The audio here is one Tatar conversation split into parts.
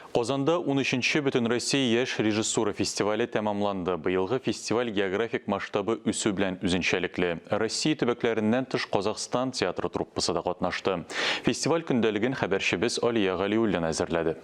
Казанда унөченче Бөтенроссия яшь режиссура фестивале тәмамланды. Быелгы фестиваль географик масштабы үсү белән үзенчәлекле. Россия төбәкләреннән тыш Казахстан театры труппасы да катнашты. Фестиваль көндәлеген хәбәрчебез Алия Галиуллина әзерләде.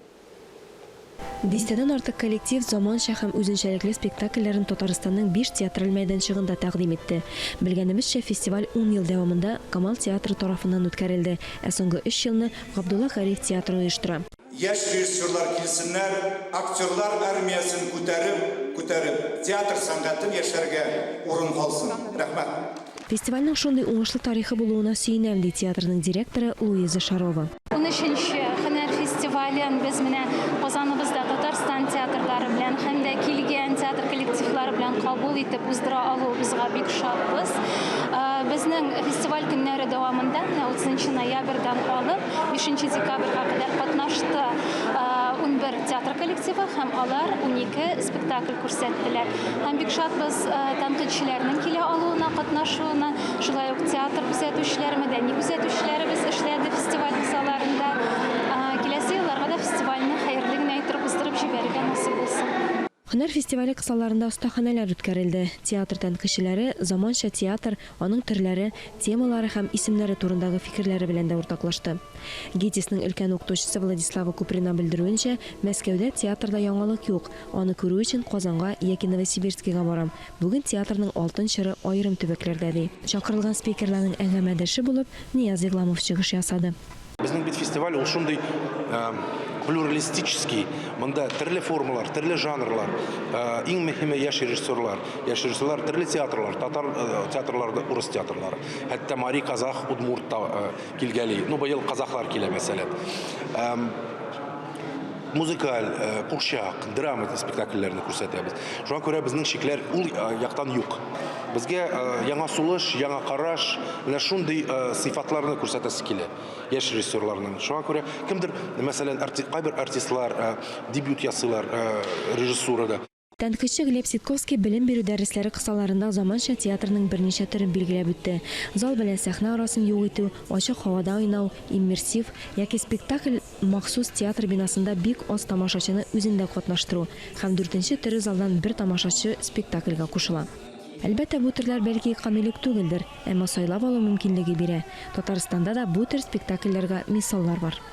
Дистәдән артык коллектив заманча һәм үзенчәлекле спектакльләрен Татарстанның биш театраль мәйданчыгында тәкъдим итте. Белгәнебезчә, фестиваль ун ел дәвамында Камал театры тарафыннан үткәрелде, ә соңгы өч елны Габдулла Кариев театры оештыра. Яшь режиссерлар килсеннәр, актерлар армиясен күтәреп, күтәреп, театр сәнгатен яшәргә урын калсын. Рәхмәт. Фестивальнең шундый уңышлы тарихы булуына сөенәм, ди театрның директоры Луиза Шарова. Унөченче һөнәр фестивален без менә Казаныбызда Татарстан театрлары белән һәм дә килгән театр коллективлары белән кабул итеп уздыра алуыбызга бик шатбыз. Безнең фестиваль көннәре дәвамында менә утызынчы ноябрьдән алып Бишенче декабрьгә кадәр катнашты 11 театр коллективы һәм алар 12 спектакль күрсәттеләр. Һәм бик шатбыз тәнкыйтьчеләрнең килә алуына, катнашуына. Шулай ук театр күзәтүчеләре, мәдәни күзәтүчеләребез эшләде фестиваль кысаларында. Киләсе елларга да фестивальне хәерле генә иттереп уздырып җибәрергә насыйп булсын. Һөнәр фестивале кысаларында остаханәләр үткәрелде. Театр тәнкыйтьчеләре заманча театр, аның төрләре, темалары һәм исемнәре турындагы фикерләре белән дә уртаклашты. ГИТИСның өлкән укытучысы Владислава Куприна белдерүенчә, Мәскәүдә театрда яңалык юк, аны күрү өчен Казанга яки Новосибирскига барам. Бүген театрның алтын чоры аерым төбәкләрдә, ди. Чакырылган спикерларның әңгәмәдәше булып Нияз Игъламов чыгыш ясады. Безнең бит фестиваль ул шундый плюралистический, монда төрле формалар, төрле жанрлар, иң мөһиме яшь режиссерлар, яшь режиссерлар, төрле театрлар, татар театрлары, урыс театрлары, хәтта мари, казах, удмурт та килгәли. Ну, быел казахлар килә, мәсәлән. Музыкаль, курчак, драма спектакльләрне күрсәтәбез. Шуңа күрә безнең чикләр ул яктан юк. Безгә яңа сулыш, яңа караш, менә шундый сыйфатларны күрсәтәсе килә яшь режиссерларның. Шуңа күрә кемдер, мәсәлән, кайбер артистлар дебют ясыйлар режиссурада. Тәнкыйтьче Глеб Ситковский белем бирү дәресләре кысаларында заманча театрның берничә төрен билгеләп үтте, зал белән сәхнә арасын юк итү, ачык һавада уйнау, иммерсив, яки спектакль махсус театр бинасында бик аз тамашачыны үзендә катнаштыру, һәм дүртенче төре залдан бер тамашачы спектакльгә кушыла. Әлбәттә, бу төрләр бәлки камил үк түгелдер, әмма сайлап алу мөмкинлеге бирә. Татарстанда да бу төр спектакльләргә мисаллар бар.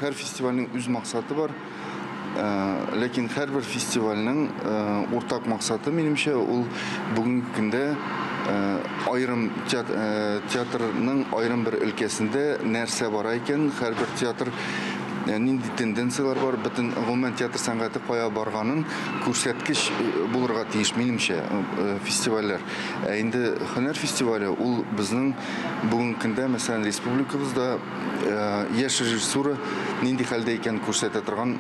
Һәр фестивальнең үз максаты бар. Ләкин һәрбер фестивальнең уртак максаты, минемчә, ул бүгенге көндә аерым театрның аерым бер өлкәсендә нәрсә бара икән, һәрбер театр нинди тенденцияләр бар, бөтен гомумән театр сәнгате кая барганын күрсәткеч булырга тиеш, минемчә, фестивальләр. Ә инде һөнәр фестивале ул безнең бүгенге көндә, мәсәлән, республикабызда Яшь режиссура нинди хәлдә икәнен күрсәтә торган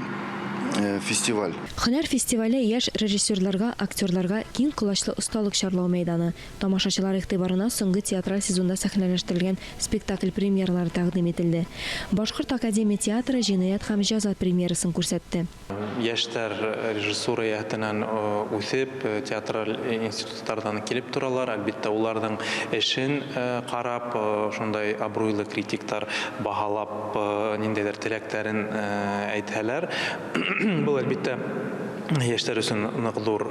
фестиваль. Һөнәр фестивале яшь режиссерларга, актерларга киң колачлы осталык чарлау мәйданы. Тамашачылар игътибарына соңгы театраль сезонда сәхнәләштерелгән спектакль премьералары тәкъдим ителде. Башкорт академия театры Җинаять һәм җәза премьерасын күрсәтте. Яшьләр режиссура яһәтеннән үсеп, театраль институтлардан килеп торалар. Әлбиттә, уларның эшен карап, шундай абруйлы критиктар баһалап, ниндәйдер теләкләрен әйтһәләр, бу, әлбиттә, яшьләр өчен нык зур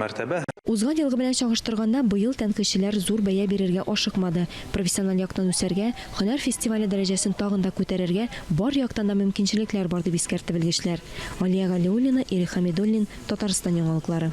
мәртәбә. Узган елгы белән чагыштырганда, быел тәнкыйтьчеләр зур бәя бирергә ашыкмады. Профессиональ яктан үсәргә, һөнәр фестивале дәрәҗәсен тагын да күтәрергә бар яктан да мөмкинчелекләр бар, дип искәртте белгечләр. Алия Галиуллина, Ирек Хәмидуллин, Татарстан яңалыклары.